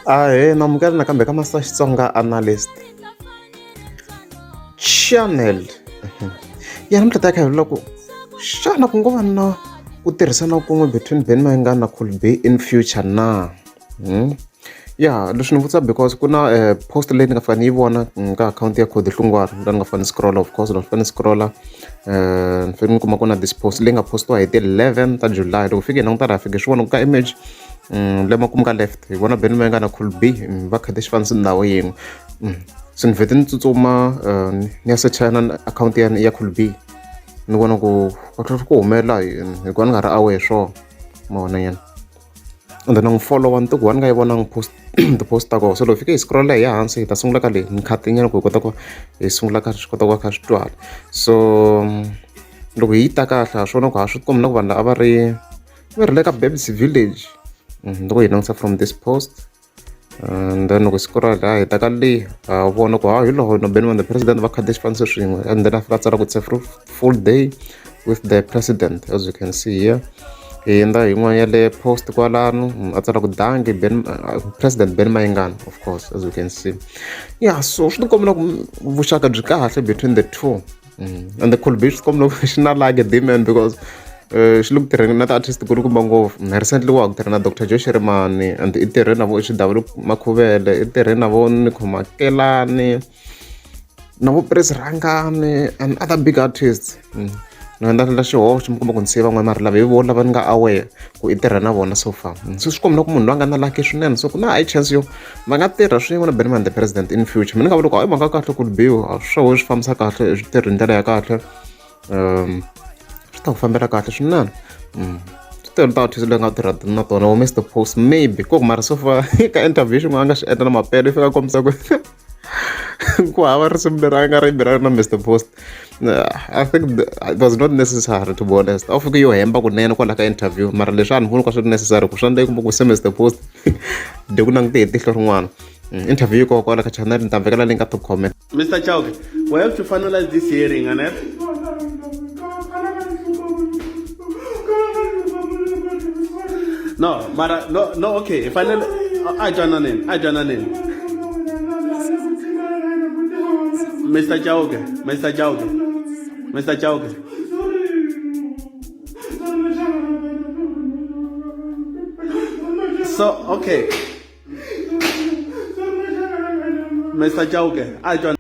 Ahee na amukela nakambe ka Master Xitsonga Analyst Channel. Ya namuntlha ta kha hi vula ku xana ku ngo va na ku tirhisana kun'we between Benny Mayengani na Cool B in future na? Hmm? Ya leswi ni vutisa because ku na eh, post leyi ni nga fika ni yi vona ka akhawunti ya Cody Hlungwani la ni nga fane ni scrolla of course loko ni fane ni scrolla eh, ni fike ni kuma ku na this post leyi nga postiwa hi ti-11 ta July loko fike hi languta laha fike swi vona ku ka image le makumu ka left hi vona Benny Mayengani na Cool B va khate xifaniso ndhawu yin'we se ni vhete ni tsutsuma ni ya secha na akhawunti ya ya Cool B ni vona ku ku humelela yini hikuva ni nga ri aware hi swona ma vona nyana and then na n'wi follow-a ni ku wa ni nga yi vonangi post ti-post ta kona so loko hi fike hi scroll-a hi ya hansi hi ta sungula ka leyi ni khatinyana ku hi kota ku hi sungula ka swi kota ku va kha swi twala so loko hi yi ta kahle ha swi vona ku ha swi kombi na ku vanhu lava a va ri va ri le ka Babes Village loko hi langutisa from this post and then loko siku ra laha hi ta ka leyi ha vona ku ha hi loko na Benny the president va khade xifaniso swin'we and then a fika a tsala ku it's a full day with the president as you can see here hi endla yin'wana ya le post kwalano a tsala ku dangi Ben president Ben Mayengani of course as you can see yeah so swi tikomba ku vuxaka byi kahle between the two and the cool bitch swi komba loko xi na lucky demon because xi le ku tirheni na ti-artist kulukumba ngopfu recently wa ha ku tirha na Dr Joe Shirimani and i tirhe na vo Xidavula Makhuvele i tirhe na vo Nico Makelani na vo Prince Rhangani and other big artists ni nga endla xihoxo mi kuma ku ni siye van'wana mara lava hi vona lava ni nga aware ku i tirha na vona so far so swi komba ku munhu loyi a nga na lucky swinene so ku na high chance yo va nga tirha swin'we na Benny the president in future mina ni nga vula ku a hi mhaka kahle ku biwa swo swi fambisa kahle swi tirhi hi ndlela ya kahle swi ta ku fambela kahle swinene swi tele ta leyi nga tirha na tona vo Mr Post maybe ku mara so far ka interview xin'wana a nga xi endla na mapele i fika a kombisa ku ku hava risimu leri a nga ri yimbelelaka na Mr Post I think it was not necessary to be honest a wu fike yo hemba kunene kwala ka interview mara leswi a ni voni ka swi ri necessary ku swi endla kumbe ku se Mr Post de ku langute hi tihlo rin'wana interview yi kona kwala ka channel ni ta vekela link ka top comment Mr. Chauke, we have to finalize this hearing, Anet. No, Mara, no, no, okay. Finally, I join in. I join in. Mr. Chauke, Mr. Chauke, Mr. Chauke. So, okay. Mr. Chauke, I join.